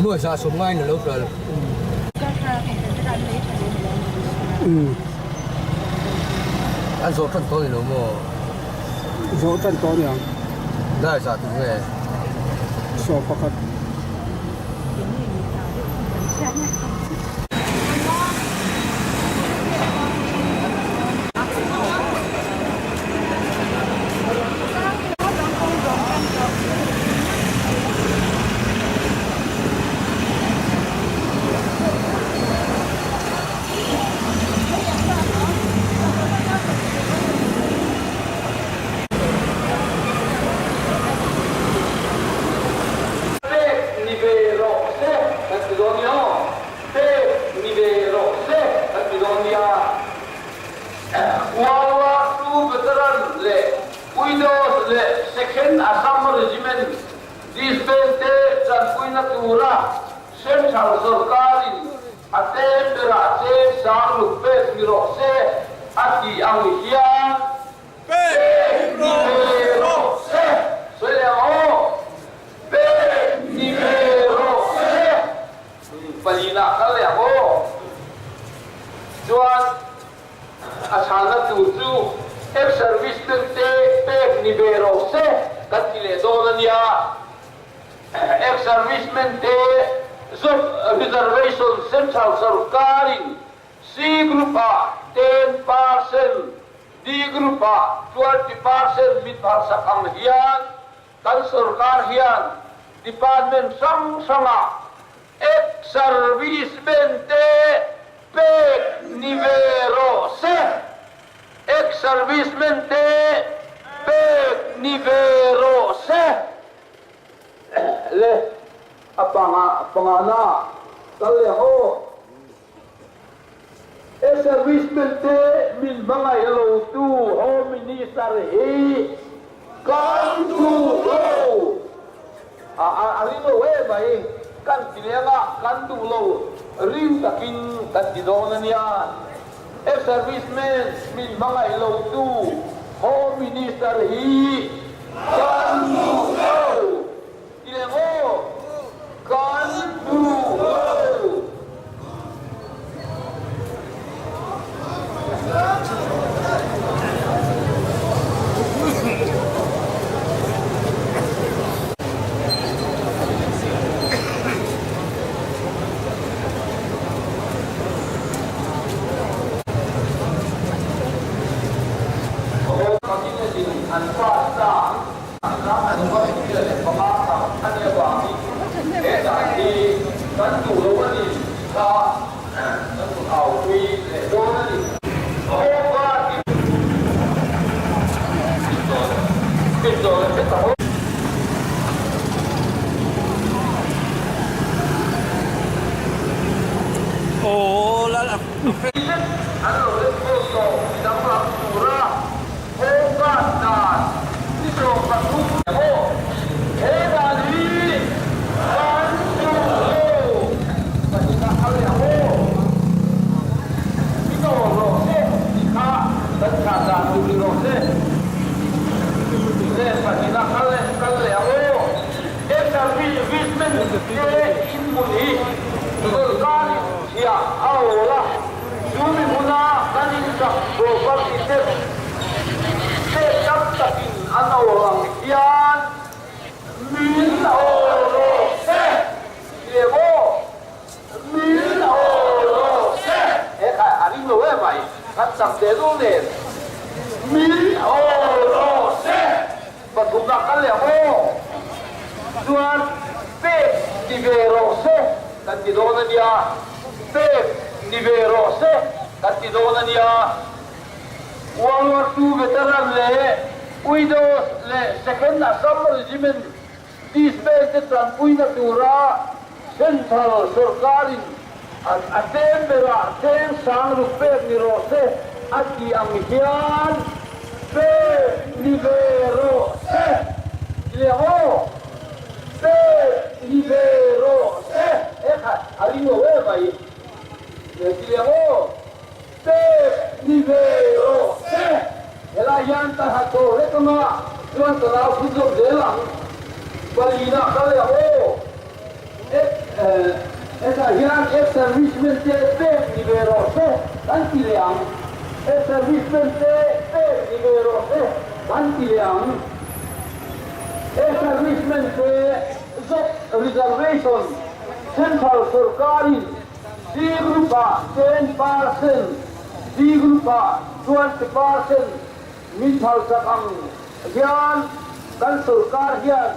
Nuai sa sawm ngaiin a lo kal. An zawh tan tawh ni lo maw? Zawh tan tawh ni ang. Dai zah tur nge? 11. Pek ni ve rawh se kan ti dawn nia aw, pek ni ve rawh se kan ti dawn nia. World War II veteran leh Widows leh Second Assam Regiment disband te tanpuina tura Central sorkarin a tlem berah cheng sang luk pek ni rawh se a tih ang hian pek ni ve rawh se. Sawi leh ang aw, pek ni ve rawh se. Palina kal leh ang aw. Chuan a chhanna tur chu ex-servicemen te pek ni ve rawh se kan ti leh dawn a nia. Ex-servicemen te job reservation central sorkarin C group-ah 10%, D group-ah 20% min phalsak ang hian kan sorkar hian department hrang hrangah ex-servicemen te pek ni ve rawh se. Ex-servicemen te pek ni ve rawh se. Le a panga pangana kal leh ang aw. Ex-servicemen te min hmangaih lo tu Home Minister hi kan duh lo. A a ring lo em mai. Kan ti leng a, kan duh lo ring takin kan ti dawn a nia. Ex-servicemen min hmangaih lo tu Home Minister hi kan duh lo. Ti leng aw, kan duh lo. An pass ta. 505 kha a nih avangin he dan hi kan duh lo a ni tih kha kan rawn aupui leh dawn a ni. An lo enkawl tawh danglam tura Hawngkan dan ni 13 emaw he dan hi kan duh lo pahnihna a leh ang aw. Min awl rawh se tih kha kan chhan dan tur ni rawh se. Le pahnihna a leh kal leh ang aw. HRV Visman te inhmun hi sorkarin chhiah a awl a. Chu mi hmuna kan insak property tax pek tam takin an awl ang hian min awl rawh se tih leh maw? Min awl rawh se! He kha a ring lo em mai, kan chak teh lul nen. Min awl rawh se! Pathumna kal leh ang aw. Chuan pek ni ve rawh se kan ti dawn a nia. Pek ni ve rawh se kan ti dawn a nia. World War II veteran leh Widows leh Second Assam Regiment disband te tanpuina tura Central sorkarin a tlem berah cheng sang ruk pek ni rawh se a tih ang hian pek ni ve rawh se ti leh ang aw, pek ni ve rawh se he kha a ring lo em mai ti leh ang aw, pek ni ve rawh se helai hian ka ha tawh hlek anga chuan ka nau phun zawk zel ang, palina kal leh ang aw. Hetah hian ex-servicemen te pek ni ve rawh se kan ti leh ang. Ex-servicemen te pek ni ve rawh se kan ti leh ang. Ex-servicemen te job reservation Central sorkarin C group-ah 10%, D group-ah 20% min phalsak ang hian kan sorkar hian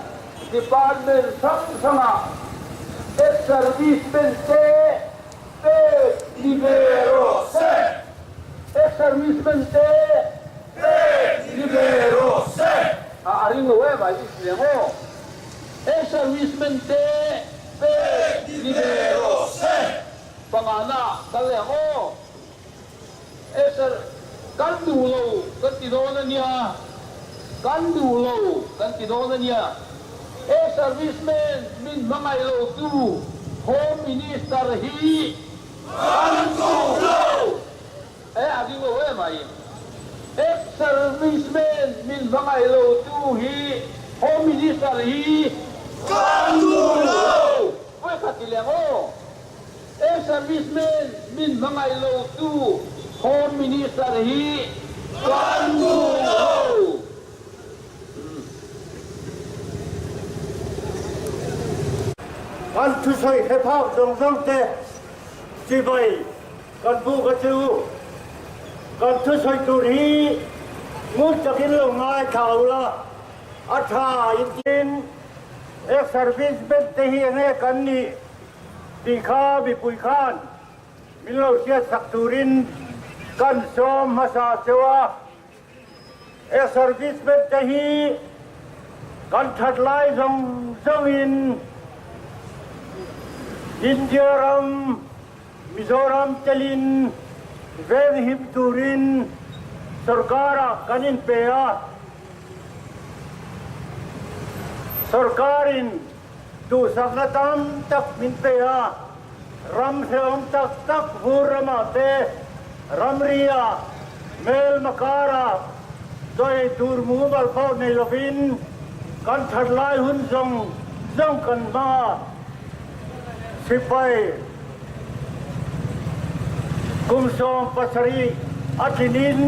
Department hrang hrangah ex-servicemen te pek ni ve rawh se. Ex-servicemen te pek ni ve rawh se. A ring lo em a i ti ang aw. Ex-servicemen te pek ni ve rawh se. Pangana kal leh ang aw. Ex-ser kan duh lo kan ti dawn a nia, kan duh lo kan ti dawn a nia. Ex-servicemen min hmangaih lo tu Home Minister hi kan duh lo. E a ding lo em mai. Ex-servicemen min hmangaih lo tu hi Home Minister hi kan duh lo. Vawikhat ti leng aw. Ex-servicemen min hmangaih lo tu Home Minister hi kan duh lo. Kan thusawi hre phak zawng zawng te chibai kan buk a chu. Kan thusawi tur hi ngun takin lo ngaithla ula a tha intin ex-servicemen te hi enge kan nih tih kha mipui khan min lo hriatsak turin kan sawm hmasa cheu a. Ex-servicemen te hi kan that lai zawng zawngin India ram, Mizoram telin venghim turin sorkarah kan inpe a. Sorkarin Duhsakna tam tak min pe a, ram hrehawm tak tak vur ramah te, ramri ah, hmelma karah chawi tur mumal pawh nei lovin kan that lai hun zawng zawng kan hmang a, sipai kum 70 a tlinin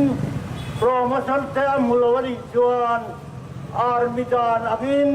promotion te a hmu lo a nih chuan army dan angin.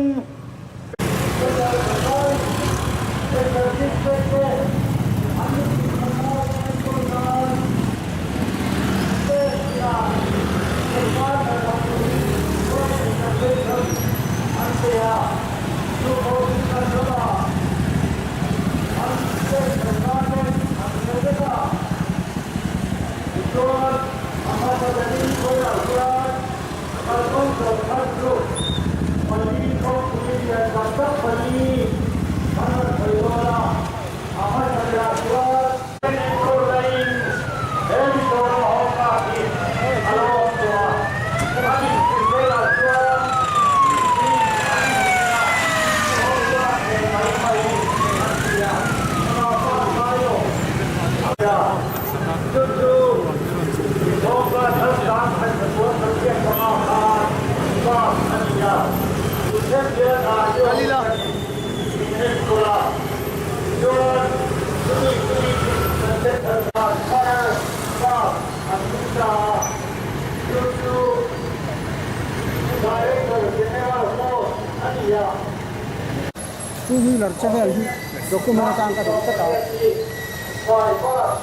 Two wheeler che vel hi document atang ka duh tlat a. Hei khawiah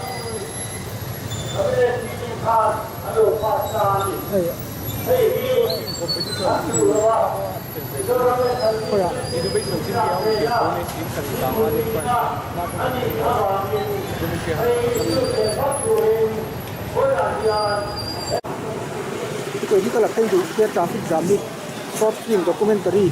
kei hi ka la phei duh tia traffic jam hi short film documentary.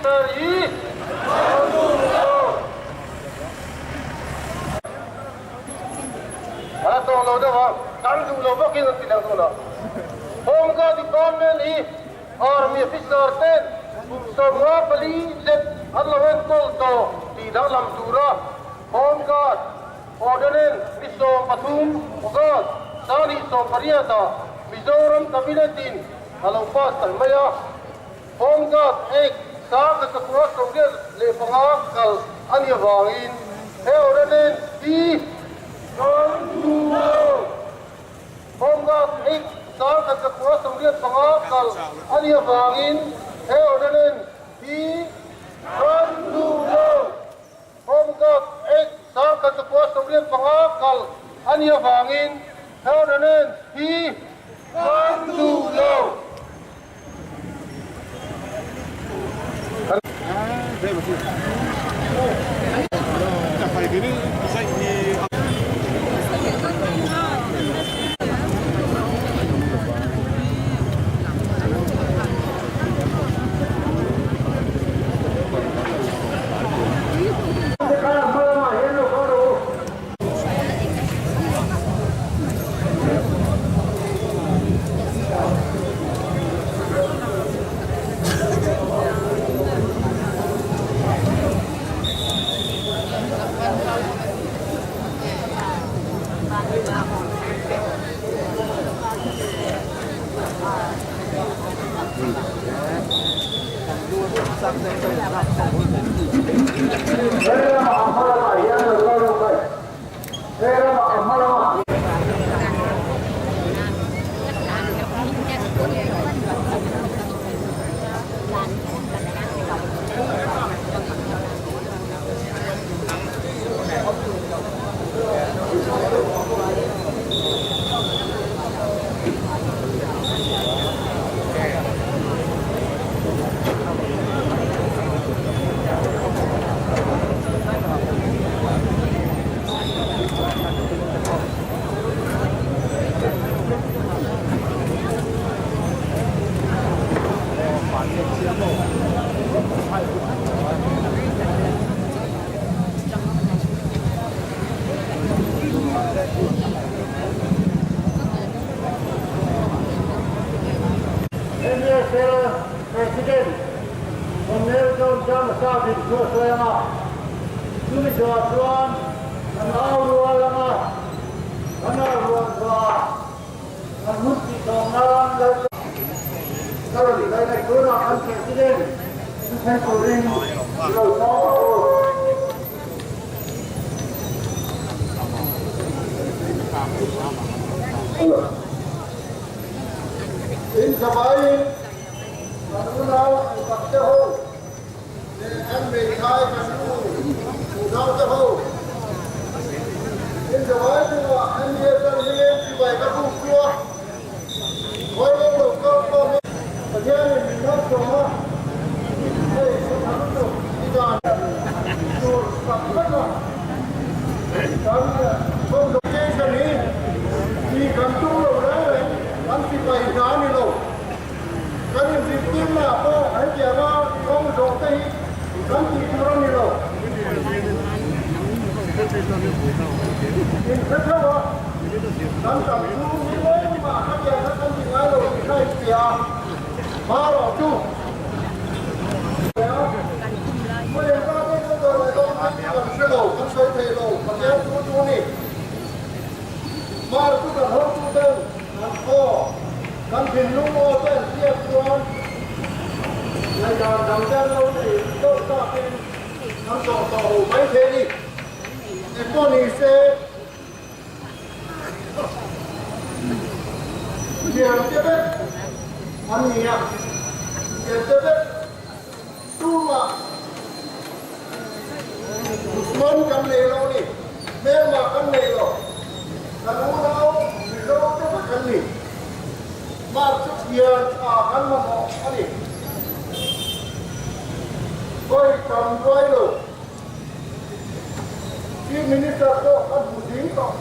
Officer hi kan duh lo. A la tawng lo deuh a, kan duh lo bawkin an ti lang dawn a. Home Guard Department hi Army Officer ten kum 54 zet an lo enkawl tawh tih danglam tura Home Guard Ordinance ni 13 August 2018 ah Mizoram Cabinet in a lo pass tal mai a. Home Guard Act 1985 kal a nih avangin he Ordinance hi kan duh lo. Home Guard Act 1985 kal a nih avangin he Ordinance hi kan duh lo. Home Guard Act 1985 kal a nih avangin he Ordinance hi kan duh lo. MSL President Colonel John Jamasavin chu a sawi ang a, chumi zawhah chuan kan au rual ang a, kan au rual zawhah kan hun tih tawh nan Lalpa ka rawn sawi leh tunah kan President chu thleng turin i lo sawm ang u. In zavaiin kan unau upat te ho leh kan hmeithai kan nu unau te ho in zavai chungah NDSL hi chibai ka buk chu a khawi lo kal khawm in Pathianin min malsawm a, hei thu tha lutuk i dan tur sak vek a, kan congregation hi ti kan tum lo reng reng, kan sipai hna a ni lo. Kan inzirtirna ah pawh hetianga kawng zawh te hi kan tih tur a ni lo. Inhre theuh a, kan tam chu ni leng mah hetianga kan ti ngai lo tih kha inhria a, hma rawh chu. Kan sawi thei lo, Pathian chu chu a ni. Mar chu kan hotu ten an aw, kan thinlung aw te an hriat chuan ngaihdan dang te an lo nei deuh takin an zawh tawh ho mai thei a ni. Engpawh ni se, thiante vek an ni a, thiante vek tumah Duhman kan nei lo ni, hmelmah kan nei lo, kan unau Mizo te vek an ni. Mark chu thian tha kan mamawh a ni. Hawi tam ruai lo. Chief Minister pawh kan hmu zing tawh.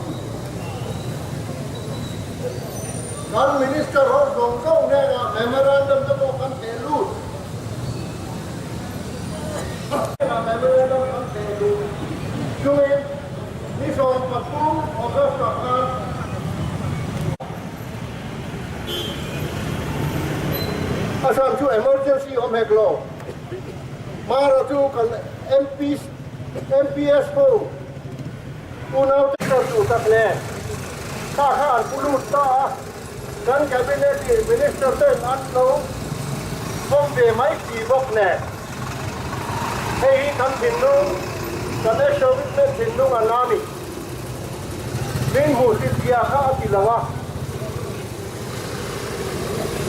Kan Minister ho zawng zawng hnenah memorandum te pawh kan theh lut. Memorandum an theh duh chungin ni 13 August-ah khan a chhan chu emergency awm hek lo. Mara chu kan MP MPS ho unau te chuan duh tak le kha kha an pu lut ta a, kan cabinet in minister ten an lo pawm ve mai si bawk nen. Hei hi kan thinlung, kan exorcist thinlung a la ni. Min hmuh si zia kha a ti lo a.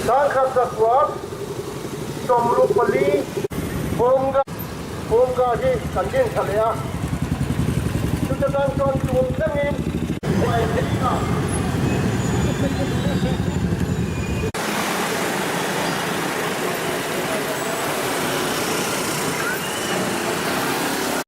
Sangkhat zakua 64 Home Guard, Home Guard hi kan din tha leh a. Chutah tan chuan tun thlengin.